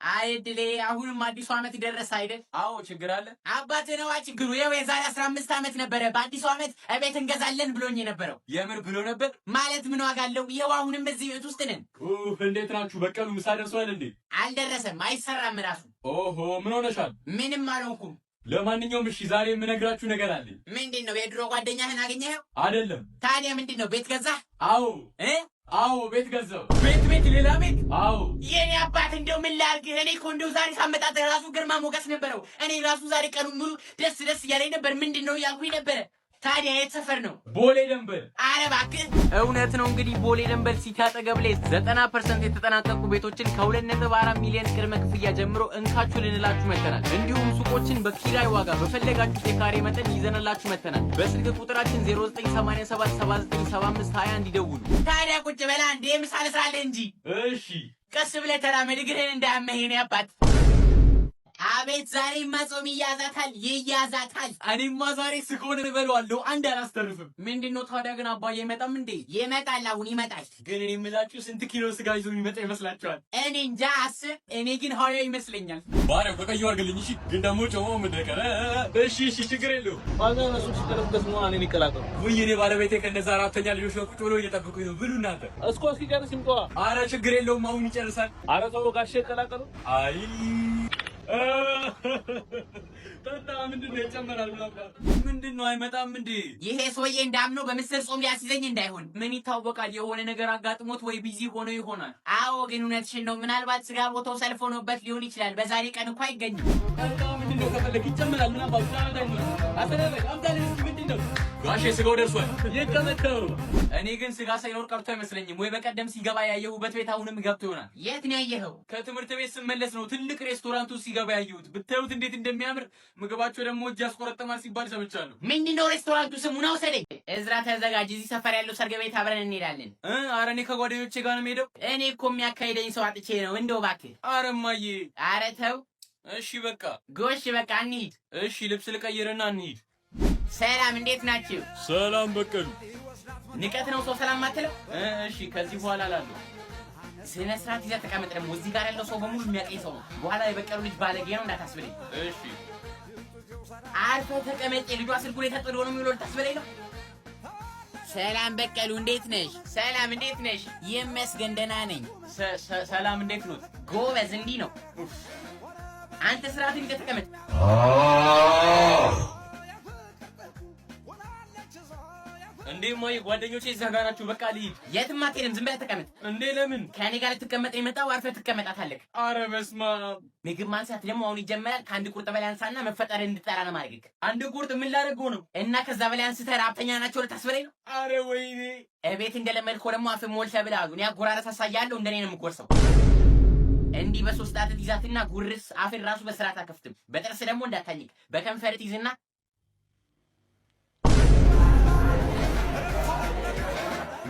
አይ እድሌ፣ አሁንም አዲሱ ዓመት ደረሰ አይደል? አዎ፣ ችግር አለ? አባትህ ነዋ ችግሩ። ይኸው የዛሬ 15 ዓመት ነበረ በአዲሱ ዓመት እቤት እንገዛለን ብሎኝ የነበረው። የምር ብሎ ነበር? ማለት ምን ዋጋ አለው? ይኸው አሁንም በዚህ ቤት ውስጥ ነን። እንዴት ናችሁ? በቀሉ ምሳ ደርሷል እንዴ? አልደረሰም፣ አይሰራም ራሱ። ኦሆ፣ ምን ሆነሻል? ምንም አልሆንኩም። ለማንኛውም እሺ፣ ዛሬ የምነግራችሁ ነገር አለኝ። ምንድን ነው? የድሮ ጓደኛህን አገኘኸው? አይደለም። ታዲያ ምንድን ነው? ቤት ገዛህ? አዎ። እ? አዎ፣ ቤት ገዛው። ቤት ቤት፣ ሌላ ቤት? አዎ። የኔ አባት፣ እንደው ምን ላድርግህ? እኔ እኮ እንደው ዛሬ ሳመጣጥህ ራሱ ግርማ ሞገስ ነበረው። እኔ ራሱ ዛሬ ቀኑን ሙሉ ደስ ደስ እያለኝ ነበር። ምንድን ነው እያልኩኝ ነበረ። ታዲያ የት ሰፈር ነው? ቦሌ ደንበል። ኧረ እባክህ። እውነት ነው። እንግዲህ ቦሌ ደንበል ሲቲ አጠገብ ላይ 90% የተጠናቀቁ ቤቶችን ከ2.4 ሚሊዮን ቅድመ ክፍያ ጀምሮ እንካችሁ ልንላችሁ መጥተናል። እንዲሁም ሱቆችን በኪራይ ዋጋ በፈለጋችሁት የካሬ መጠን ይዘንላችሁ መጥተናል። በስልክ ቁጥራችን 0987797521 እንዲደውሉ። ታዲያ ቁጭ በላ እንዴ፣ ምሳ ልስራልህ እንጂ። እሺ። ቀስ ብለህ ተራመድ፣ እግርህን እንዳያመህ የኔ አባት። አቤት፣ ዛሬማ ጾም ይያዛታል፣ ይያዛታል። እኔማ ዛሬ ስጋውን እበለዋለሁ፣ አንድ አላስተርፍም። ምንድን ነው ታዲያ ግን አባዬ አይመጣም እንዴ? ይመጣል፣ አሁን ይመጣል። ግን እኔ የምላችሁ ስንት ኪሎ ስጋ ይዞ የሚመጣ ይመስላችኋል? እኔ እንጃ፣ 10። እኔ ግን 20 ይመስለኛል። ባሪያው በቀዩ አድርግልኝ። እሺ፣ ግን ደግሞ ጮማው ምንድን ቀረ? እሺ እሺ፣ ችግር የለውም። ዋጋ እነሱ ሲጠረፍበት ነው እኔን ይቀላቀሉ። ውይ፣ እኔ ባለቤቴ ከነዛ አራተኛ ልጆች ጋር ቁጭ ብሎ እየጠበቁኝ ነው። ብሉ እናንተ። እስኮ እስኪጨርስ ይምጣዋ። አረ ችግር የለውም፣ አሁን ይጨርሳል። አረ ተው ጋሼ ይቀላቀሉ። አይ ጠጣ፣ ምንድን ነው ይጨመራል? ምናምን ምንድን ነው አይመጣም እንዴ? ይሄ ሰውዬ እንዳምነው በምስር ጾም ሊያስይዘኝ እንዳይሆን። ምን ይታወቃል? የሆነ ነገር አጋጥሞት ወይ busy ሆኖ ይሆናል። አዎ፣ ግን እውነትሽን ነው። ምናልባት ስጋ ቦታው ሰልፍ ሆኖበት ሊሆን ይችላል። በዛሬ ቀን እኮ አይገኝም። ጠጣ፣ ምንድን ነው ከፈለግ ይጨመራል። ምን አባቱ አሰናበል አምጣልህ እስኪ፣ ምንድን ነው ጋሼ ስጋው ደርሷል። ይቀመጠው። እኔ ግን ስጋ ሳይኖር ቀርቶ አይመስለኝም። ወይ በቀደም ሲገባ ያየሁበት ቤት አሁንም ገብቶ ይሆናል። የት ነው ያየኸው? ከትምህርት ቤት ስመለስ ነው ትልቅ ሬስቶራንቱ ሲገባ ያየሁት። ብታዩት እንዴት እንደሚያምር! ምግባቸው ደግሞ እጅ ያስቆረጥማል ሲባል ሰምቻለሁ። ምንድን ነው ሬስቶራንቱ? ስሙን አውሰደኝ። እዝራ ተዘጋጅ፣ እዚህ ሰፈር ያለው ሰርግ ቤት አብረን እንሄዳለን። ኧረ እኔ ከጓደኞቼ ጋር ነው የምሄደው። እኔ እኮ የሚያካሂደኝ ሰው አጥቼ ነው። እንደው እባክህ። ኧረ እማዬ። ኧረ ተው። እሺ በቃ። ጎሽ፣ በቃ እንሂድ። እሺ፣ ልብስ ልቀይርና እንሂድ። ሰላም፣ እንዴት ናችሁ? ሰላም በቀሉ። ንቀት ነው ሰው ሰላም ማትለው? እሺ፣ ከዚህ በኋላ እላለሁ። ስነ ስርዓት ይዘህ ተቀመጥ። ደግሞ እዚህ ጋር ያለው ሰው በሙሉ የሚያውቀኝ ሰው ነው። በኋላ የበቀሉ ልጅ ባለጌ ነው እንዳታስብለኝ። እሺ። አርፈህ ተቀመጥ። የልጇ ስልኩ ላይ ተጥሎ ነው የሚውለው ልታስበለኝ ነው? ሰላም በቀሉ፣ እንዴት ነሽ? ሰላም፣ እንዴት ነሽ? ይመስገን ደህና ነኝ። ሰላም፣ እንዴት ኖት? ጎበዝ፣ እንዲህ ነው። አንተ ስርዓትን ይዘህ ተቀመጥ። እንዴ እማዬ፣ ጓደኞቼ እዛ ጋር ናቸው። በቃ ልሂድ። የትም አትሄድም። ዝም ብለህ ተቀመጥ። እንዴ ለምን? ከእኔ ጋር ልትቀመጥ ነው የመጣው። አርፈህ ትቀመጣታለህ። አረ በስመ አብ። ምግብ ማንሳት ደግሞ አሁን ይጀመራል። ከአንድ ቁርጥ በላይ አንሳና መፈጠር እንድጠራ ነው ማድረግህ። አንድ ቁርጥ ምን ላደርገው ነው? እና ከዛ በላይ አንስተህ ረሀብተኛ ናቸው ልታስበለኝ ነው? አረ ወይኔ። እቤት እንደለመድከው ደግሞ አፍህ ሞልተህ ብላ አሉ። እኔ አጎራረስ አሳያለሁ። እንደኔ ነው የምጎርሰው። እንዲህ በሶስት ጣት ትይዛትና ጉርስ። አፍን ራሱ በስርዓት አከፍትም። በጥርስ ደግሞ እንዳታኝክ። በከንፈር ትይዝና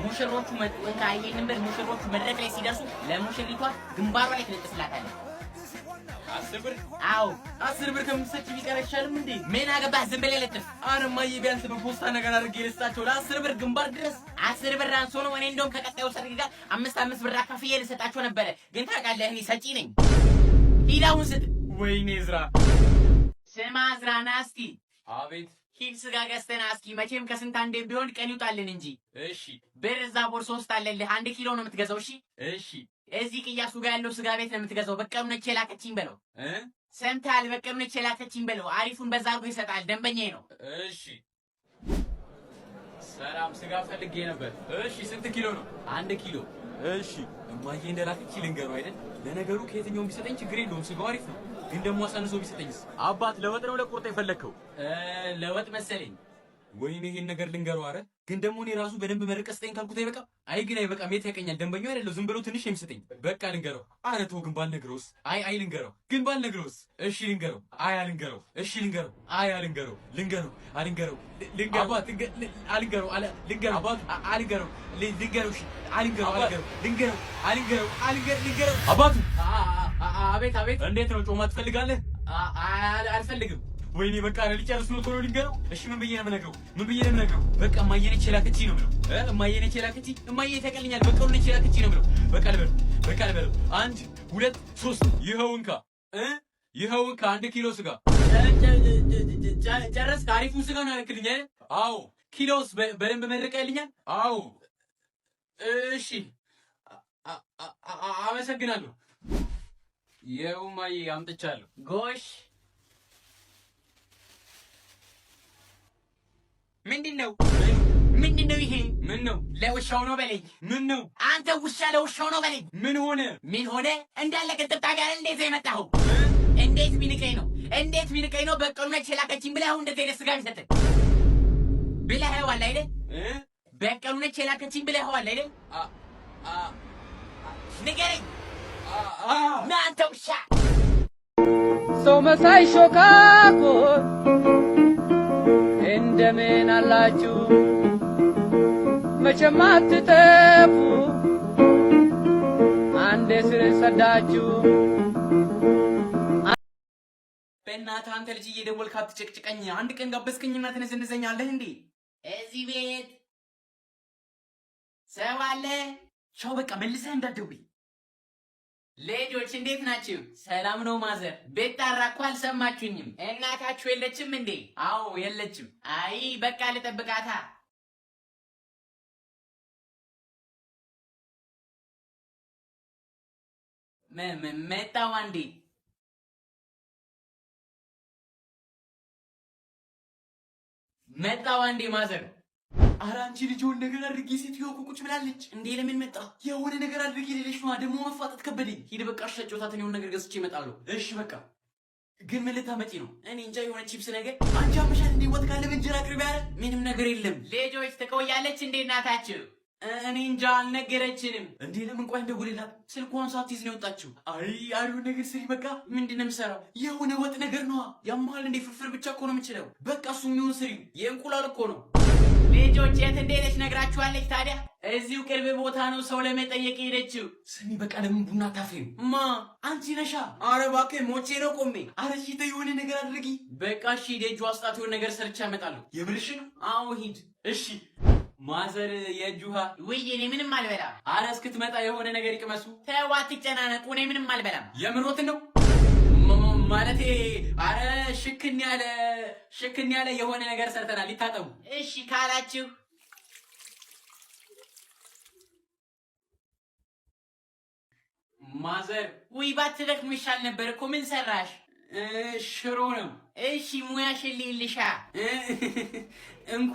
ሙሽሮቹ መጡ። እንካ ይሄንን ብር። ሙሽሮቹ መድረክ ላይ ሲደርሱ ለሙሽሪቷ ግንባሯ ላይ ትለጥፍላታለህ። 10 ብር? አዎ። 10 ብር ከምትሰጪ ቢቀር አይሻልም እንዴ? ምን አገባህ? ዝም ብለህ ለጥፍ። አረ እማዬ፣ ቢያንስ በፖስታ ነገር አድርጌ ልስጣቸው። ለ10 ብር ግንባር ድረስ። 10 ብር አንሶ ነው። እኔ እንደውም ከቀጣዩ ሰርግ ጋር አምስት አምስት ብር አካፍዬ ልሰጣቸው ነበረ። ግን ታውቃለህ እኔ ሰጪ ነኝ። ሂድ አሁን ስጥ። ወይኔ ዝራ። ስማ ዝራ፣ ና እስኪ። አቤት። ሂድ ስጋ ገዝተህ ና እስኪ። መቼም ከስንት አንዴም ቢሆን ቀን ይውጣልን እንጂ። እሺ። ብር እዛ ቦርሳ ውስጥ አለልህ። 1 ኪሎ ነው የምትገዛው። እሺ? እሺ። እዚህ ቅያሱ ጋር ያለው ስጋ ቤት ነው የምትገዛው። በቀሉ ነች የላከችኝ በለው። እ? ሰምተሃል? በቀሉ ነች የላከችኝ በለው። አሪፉን በዛ አድርጎ ይሰጣል። ደንበኛዬ ነው። እሺ። ሰላም፣ ስጋ ፈልጌ ነበር። እሺ፣ ስንት ኪሎ ነው? 1 ኪሎ። እሺ፣ እማዬ እንደላከች ልንገረው አይደል? ለነገሩ ከየትኛውም ቢሰጠኝ ችግር የለውም፣ ስጋው አሪፍ ነው። ግን ደግሞ አሳንሶ ቢሰጠኝስ? አባት፣ ለወጥ ነው ለቁርጥ የፈለግከው? ለወጥ መሰለኝ። ወይኔ፣ ይሄን ነገር ልንገረው። አረ ግን ደግሞ እኔ ራሱ በደንብ መርቀህ ስጠኝ ካልኩት አይበቃም? አይ ግን አይበቃም። የት ያቀኛል? ደንበኛው አይደለው፣ ዝም ብሎ ትንሽ ነው የሚሰጠኝ። በቃ ልንገረው። አረ ተው ግን ባልነግረውስ? አይ አይ ልንገረው። ግን ባልነግረውስ? እሺ ልንገረው። አይ አልንገረው። እሺ ልንገረው። አይ አልንገረው። ልንገረው። አልንገረው። ልንገረው። አባት፣ አልንገረው። አለ ልንገረው። አባት፣ አልንገረው። ልንገረው። እሺ አልንገረው። አልንገረው። ልንገረው። አልንገረው። አልንገረው። ልንገረው። አባቱ። አቤት አቤት። እንዴት ነው፣ ጮማ ትፈልጋለህ? አልፈልግም። ወይኔ በቃ ኧረ ሊጨርስ ነው። ቶሎ ልንገረው። እሺ ምን ብዬ ነው የምነግረው? ምን ብዬ ነው የምነግረው? በቃ እማዬ ነች የላከችኝ ነው የምለው። እማዬ ነች የላከችኝ። እማዬ ታውቅልኛል። በቀሉ ነች የላከችኝ ነው የምለው። በቃ ልበለው፣ በቃ ልበለው። 1 2 3 ይኸው እንካ ይኸው እንካ 1 ኪሎ ስጋ ጨረስክ? አሪፉን ስጋ ነው ያልክልኝ አይደል? አዎ። ኪሎስ በደንብ መርቀህልኛል? አዎ። እሺ አመሰግናለሁ። ይኸው እማዬ አምጥቻለሁ። ጎሽ ምንድን ነው? ምንድን ነው ይሄ? ምን ነው? ለውሻው ነው በለኝ። ምን ነው? አንተ ውሻ ለውሻው ነው በለኝ። ምን ሆነ? ምን ሆነ? እንዳለ ቅንጥብጣቢ አይደል እንዴት የመጣኸው? እንዴት ቢንቀኝ ነው? እንዴት ቢንቀኝ ነው? በቀሉ ነች የላከችኝ ብለህ አሁን እንደዚህ አይነት ስጋ የሚሰጠኝ ብለኸዋል አይደል? በቀሉ ነች የላከችኝ ብለኸዋል አይደል? ንገረኝ። ና አንተ ውሻ። ሰው መሳይ ሾካኮች እንደምን አላችሁ? መቼም አትጠፉ አንዴ ስር ሰዳችሁ። በእናትህ አንተ ልጅ እየደወልክ አትጨቅጭቀኝ። አንድ ቀን ጋበዝከኝና ትነዘንዘኛለህ እንዴ? እዚህ ቤት ሰው አለ? ቻው በቃ መልሰህ እንዳትደውይ። ልጆች እንዴት ናችሁ? ሰላም ነው ማዘር። ቤት ጣራ እኮ አልሰማችሁኝም። እናታችሁ የለችም እንዴ? አዎ የለችም። አይ በቃ ልጠብቃታ። መጣው አንዴ። መጣው አንዴ ማዘር። ኧረ አንቺ ልጅ የሆነ ነገር አድርጊ። ሴትዮዋ እኮ ቁጭ ብላለች። እንዴ ለምን መጣ? የሆነ ነገር አድርጊ ልልሽ ነዋ። ደግሞ መፋጠጥ ከበደኝ። ሂድ በቃ እሺ፣ ጨዋታትን የሆነ ነገር ገዝቼ እመጣለሁ። እሺ በቃ ግን ምን ልታመጪ ነው? እኔ እንጃ የሆነ ቺፕስ ነገር። አንቺ አመሻል እንዴ? ወጥ ካለ በእንጀራ አቅርቢ። ኧረ ምንም ነገር የለም። ልጆች ትቆያለች እንዴ እናታችሁ? እኔ እንጃ አልነገረችንም። እንዴ ለምን? ቆይ እንደውልላት። ስልኳን ሳትይዝ ነው የወጣችው። አይ አሪውን ነገር ስሪ በቃ። ምንድን ነው የምሰራው? የሆነ ወጥ ነገር ነዋ። ያመሃል እንዴ? ፍርፍር ብቻ እኮ ነው የምችለው። በቃ እሱ የሚሆን ስሪው። የእንቁላል እኮ ነው። ልጆች የት እንደሄደች ነግራችኋለች ታዲያ? እዚሁ ቅርብ ቦታ ነው ሰው ለመጠየቅ ሄደችው። ስሚ በቃ ለምን ቡና አታፍሪም? ማ አንቺ ነሻ። ኧረ እባክህ ሞቼ ነው ቆሜ። ኧረ እሺ ተይ የሆነ ነገር አድርጊ። በቃ እሺ፣ ደጁ አስጣት የሆነ ነገር ሰርቼ አመጣለሁ። የምርሽን? አዎ ሂድ። እሺ ማዘር የእጅ ውሃ። ውይ እኔ ምንም አልበላም። ኧረ እስክትመጣ የሆነ ነገር ይቅመሱ። ተው አትጨናነቁ፣ እኔ ምንም አልበላም። የምሮትን ነው ማለቴ። ኧረ ሽክን ያለ ሽክን ያለ የሆነ ነገር ሰርተናል፣ ሊታጠቡ። እሺ ካላችሁ ማዘር ውይ ባትደክሙ ይሻል ነበር እኮ። ምን ሰራሽ? ሽሮ ነው። እሺ ሙያሽን ልይልሻ። እንኩ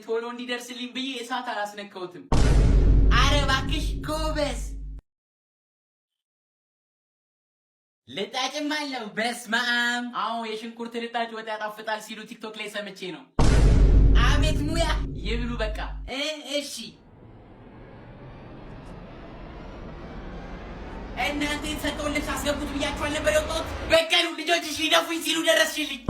ቶሎ እንዲደርስልኝ ብዬ እሳት አላስነካሁትም። አረ እባክሽ ጎበዝ። ልጣጭም አለው። በስመ አብ። አዎ የሽንኩርት ልጣጭ ወጥ ያጣፍጣል ሲሉ ቲክቶክ ላይ ሰምቼ ነው። አቤት ሙያ። ይብሉ በቃ። እሺ እናንተ የተሰጠውን ልብስ አስገቡት ብያችኋል ነበር የወጣሁት። በቀሉ ልጆችሽ ሊደፉኝ ሲሉ ደረስሽልኝ።